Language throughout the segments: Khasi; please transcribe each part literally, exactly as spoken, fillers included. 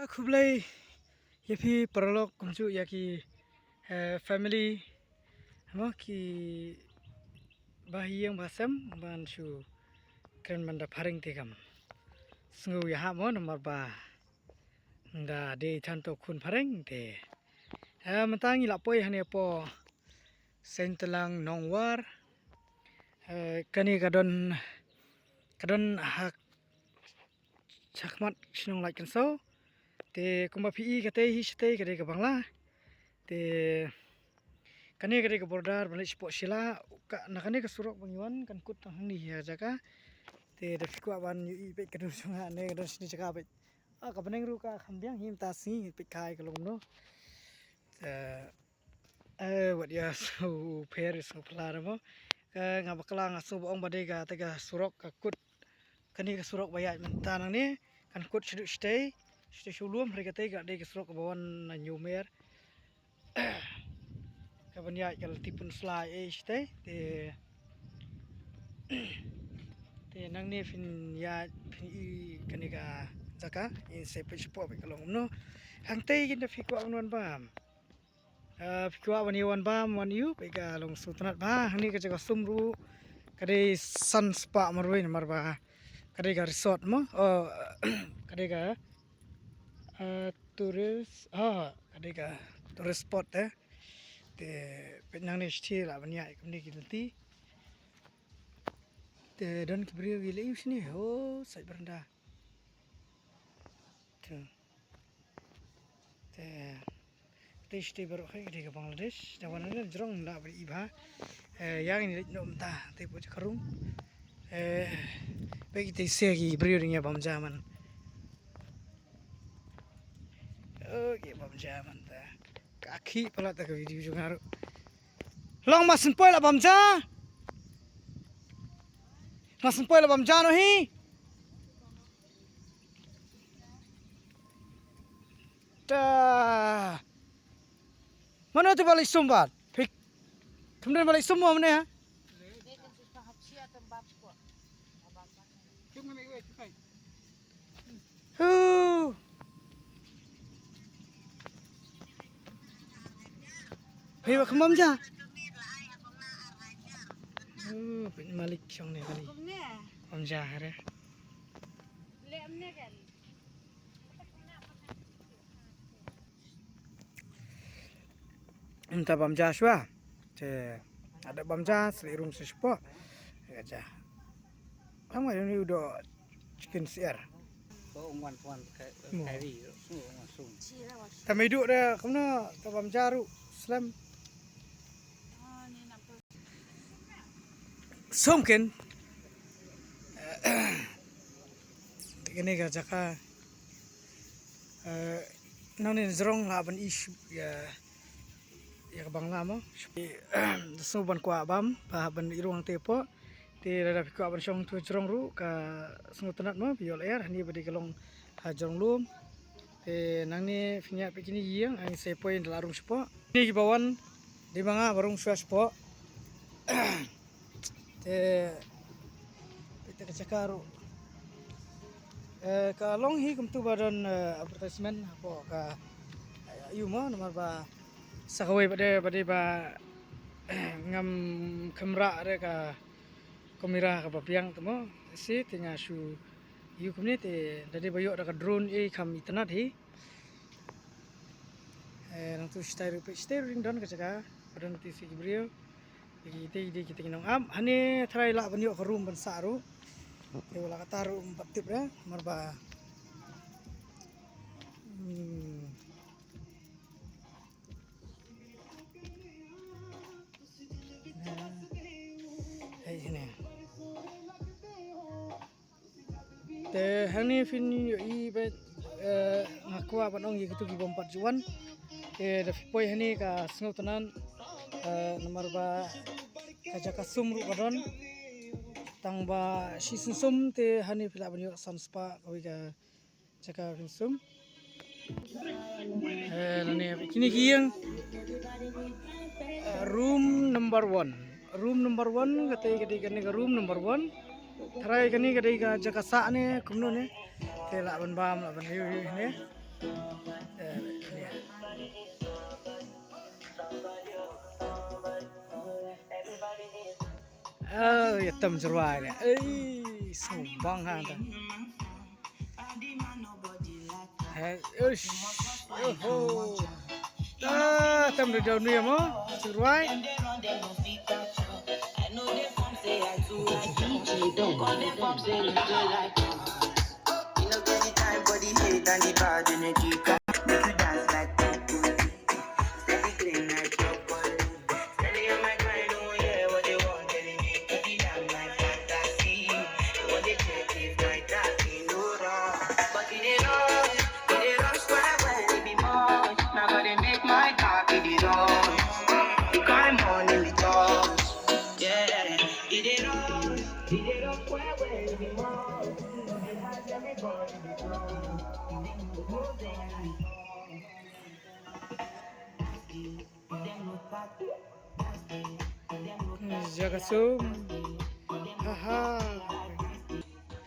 Khublei ïa phi paralok kumjuh ïa ki, eh, family, mo, ki ba ha ïing ba ha sem ban shu kren ban da phareng te kam sngew ïa ha mo, namar ba da dei than to khun phareng te. Eh, mynta ngi la poi hangne hapoh Saintlang Nongwar. Eh, kane ka don, ka don ha shakhmat shnong Laitkynsaw. Te kumba phi i katei hi shatei ka dei ka Bangla. Te kane ka dei ka border ban leit shapoh Shella. Ka, na kane ka surok ba ngi wan kan kut tang hangne hi ha jaka. Te da phi kwah ban ïohi peit ka dur jong nga ne ka don shini jaka peit. Ah, ka bneng ruh ka kham biang hi mynta sngi peit kai ka long no. Te Eh, wat ïa sngewpher sngewphylla mo. Ka nga bakla nga sngew ba ong ba dei ka, te ka surok ka kut. Kane ka surok ba ïaid mynta nangne kan kut shaduh shatei, shatei sha u lum, hynrei katei ka dei ka surok kaba wan na New Mer. Ka ban ïaid ka lynti Pynursla ei shatei te. Te nangne phin ïaid phin i kane ka jaka, in sa peit shapoh peit ka long kumno. Hangtei kin da phi kwah ban wan bam. Ah, phi kwah ban ïa wan bam wan ïoh peit ka long sngewtynnat bha. Hangne ka jaka sum ruh ka dei san spah marwei namar ba ka dei ka resort mo. Oh, ka dei ka, ah, tourist, ah, ka dei ka tourist spot te. Te peit nangne shithi lah ban ïaid kumne ki lynti. Te don ki briew ki la ïoh shini, oh, side veranda. Te. Te, te shatei baroh hi ka dei ka Bangladesh. Da wan na jrong la bri i bha. Eh, ïa ngin leit noh mynta te hapoh jaka rung. Eh, peit kitei se ki briew dang ïa bam ja man. Oh, ki bam ja man ta. Ka khih palat ta ka video jong nga ruh. Long ma sngewpoi la bam ja. Ma sngewpoi la bam ja noh hi. Ta. Mano te ba leit sum bad? Phik. Kham dei ba leit sum mo mane ha? Hu. Hei, ba kham bam ja. Hu, pyn malik shong ne kali. Bam ja hare. Mynta bam ja shuwa. Te ada bam ja, sli rung shispoh. Ya ja. Kham nga uni udo chicken siar. Mo. Ta me du da kumno ta bam ja ruh slem. Sum ken. Kane ka jaka, eh, nangne jrong lah ban issue ïa, ïa ka Bangla mo. Da sngew ban kwah bam, ba ban ïa rung te hapoh. Te lada phi kwah ban shong tu jrong ruh ka sngewtynnat mo, phi ïoh lyer, hangne ba dei ka long ha jrong lum. Te nangne phin ïa peit kine ïing, ang sa poi da la rung shapoh. Kine kiba wan, dei ma nga ba rung shuwa shapoh. Te, peit ka jaka ruh. Eh, ka long hi kumtu ba don, eh, advertisement hapoh ka, eh, ïu mo, namar ba sa kawei ba dei, ba dei ba, ngam kham rah re ka kamera kaba biang te mo. Shi te nga shu ïu kumne te da dei ba ïoh da ka drone ei kham itynnat hi. Eh, nangtu shatai ruh peit, shatai ruh ring don ka jaka ba don te shi ki briew. Ki te, ki te, ki te ki nong ap. Hangne tharai lah ban ïoh ka room ban sah ruh. Te wala kata ruh ym pat tip re, namar ba, hmm. Hei, hangne. Te hangne phin ïohi ba, eh, nga kwah ban ong ïa kitu ki bym pat ju wan. Te da phi poi hangne ka sngewtynnat, eh, namar ba ka jaka sum ruh ka don. Tang ba shi sum sum te hangne phi lah ban ïoh san spah kawei ka jaka phin sum. Eh, lane kine ki ïing. Eh, room number one. Room number one, kata ka dei kane ka room number one. Tharai kane ka dei ka jaka sah ne, kumno ne. Te lah ban bam, lah ban ïohi ne. Oh, ya tam jrwai ya. Ei, sombang ha ta. Hey, ush. Oho. Ta tam da daw ni mo. Jrwai. Jaga sum. Haha.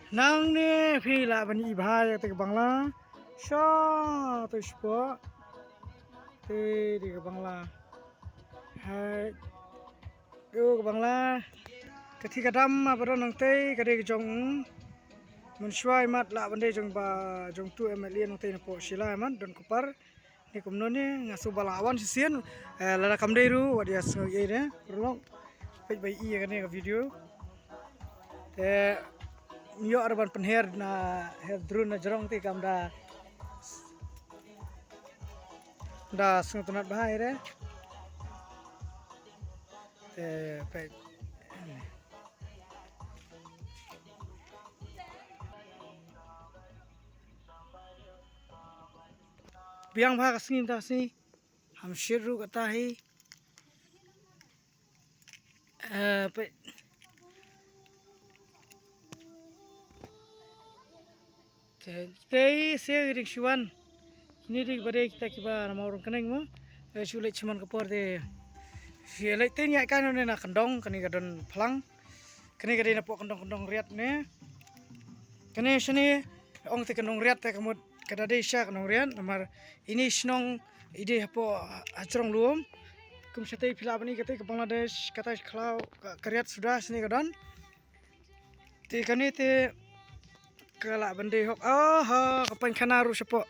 Nangne phi lah ban i bha ïa te ka Bangla. Sha te spot. Te te ka Bangla. Hai. Yo ka Bangla. Ka thikadam ma ba don nangtei ka dei ka jong. Mynshuwa imat lah ban dei jong ba jong tu M L A nangtei napoh Shillong imat don kupar. Ni kumno ni nga sngewbha la wan shisien. Eh, lada kam dei ruh wat ïa sngew ïa ne. Rlok. Peit ba ïa kane ka video. Te ïoh ar ban pynher na her drone na jrong te kam da da sngewtynnat bha ïa re. Te peit. Biang bha ka sngi mynta ka sngi. Ham shit ruh kata hi. Eh, peit. Te, te, se ring shuan. Ini dei ba dei kita kiba na Mawrong Khneng mo. Eh, shu leit shuman ka por te. Shu leit te ïa ka ne na kyndong, kane ka don phlang. Kane ka dei napoh kyndong kyndong riat ne. Kane shane ong te kyndong riat te ka mut ka da dei sha kyndong riat namar ini shnong i dei hapoh hajrong lum. Kum shatei phi lah ban i kata ka Bangladesh kata khlaw ka, ka riat suda shane ka don. Te kane te ka lah ban dei hok. Aha, ka painkhana ruh shapoh.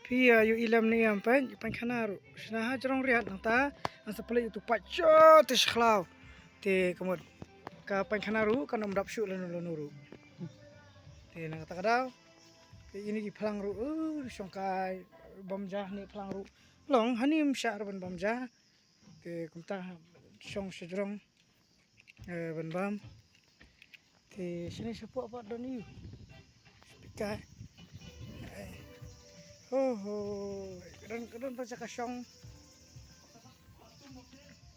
Phi ïa ïohi lem ne ïa phi, ka painkhana ruh. Shna hajrong riat nangta, nang sa pynleit ïa utu pat sha te sha khlaw. Te ka mut ka painkhana ruh kan ym dap shuh lano lano ruh. Te nangta ka daw. Te ini ki phlang ruh, uh, shongkai bam ja ne phlang ruh. Long hani ym shah ruh ban bam ja. Te kumta shong shajrong. Eh, ban bam. Te shane shapoh pat don ïu. Spikai. Eh. Ho ho. Don, don pa jaka shong.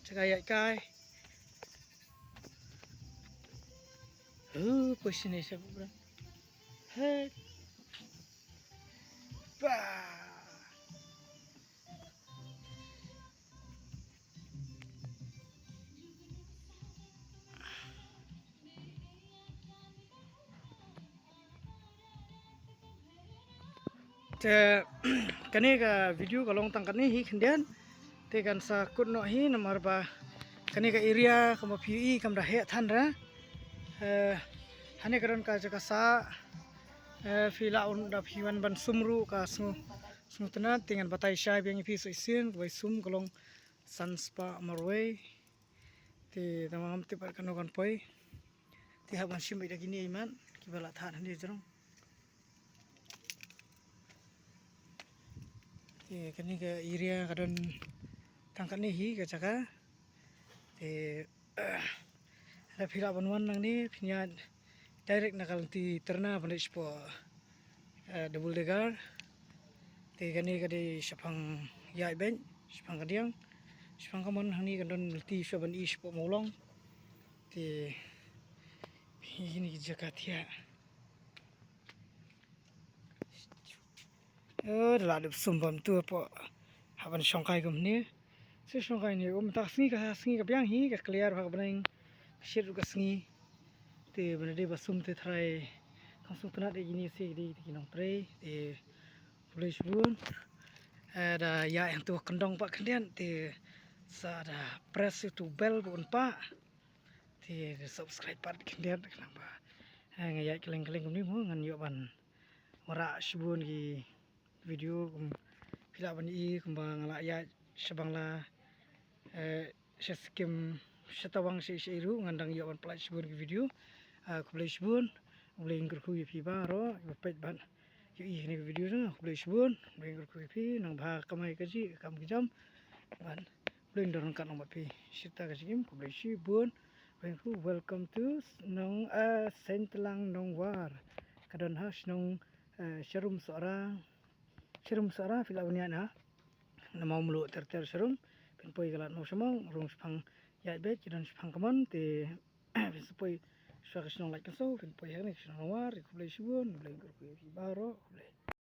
Jaka ïaid kai. Ho, pa shane shapoh bra. He. Ba. Te kane ka video ka long tang kane hi khyndiat. Te kan sa kut noh hi namar ba kane ka area kaba phi ïohi kam da heh than ra. Eh, hane ka don ka jaka sah. Eh, phi lah un da phi wan ban sum ruh ka sngew, sngewtynnat te ngan batai shai biang ïa phi sa shisien kaba i sum ka long san spah marwei. Te tang ba ngam tip pat kano kan poi. Te hap ban shim beit da kine imat kiba la thad hynrei jrong. Te kane ka area ka don tang kane hi ka jaka. Te lada phi lah ban wan nangne phin ïaid direct na ka lynti Terna ban leit shapoh, eh, Double Degar. Te kane ka dei shaphang ïaid beit, shaphang kadiang, shaphang kamon hangne ka don lynti shuwa ban ïaid shapoh Mawlong. Te hi kine ki jaka thiah. Eh, da la dep sum bam tu hapoh. Hap ban shongkai kumne. Sa shongkai ne, um, ta sngi ka, sngi ka biang hi, ka clear bha ka bneng. Ka shit ruh ka sngi. Te ban dei ba sum te tharai. Kan sum tnat ïa kine se ki dei ki nongtrei. Te khublei shibun. Eh, da ïa hangtu kyndong pat khyndiat te sa da press ïa utu bell ba un pah. Te Eh, subscribe pat khyndiat khnang ba, eh, nga ïaid kylleng kylleng kumne mo ngan ïoh ban wanrah shibun ki video kum phi lah ban i kumba nga la ïaid sha Bangla, eh, sha Sikkim, sha Tawang, sha sha ruh ngan dang ïoh ban pynlait shibun ki video. Ah, khublei shibun, khublei kyrkhu ïa phi baroh ba peit ban ïohi ïa kane ka video jong nga. Khublei shibun, khublei kyrkhu ïa phi, nang bha kamai kajih, kam ka jam. Ban khublei ndor ryngkat lang bad phi. Shirta ka jingim, khublei shibun. Khublei kyrkhu, welcome to Nong, ah, Saintlang Nongwar. Ka don ha shnong, eh, Sharum Sohra. Sharum Sohra phi lah ban ïaid na. Na Mawmluh ter ter Sharum. Phin poi ka lad Mawshamong, rung shipang ïaid beit, ki don shipang kamon, te phin sa poi shuwa ka shnong Laitkynsaw, phin poi hangne ka shnong Nongwar, khublei shibun, khublei kyrkhu ïa phi baroh, khublei.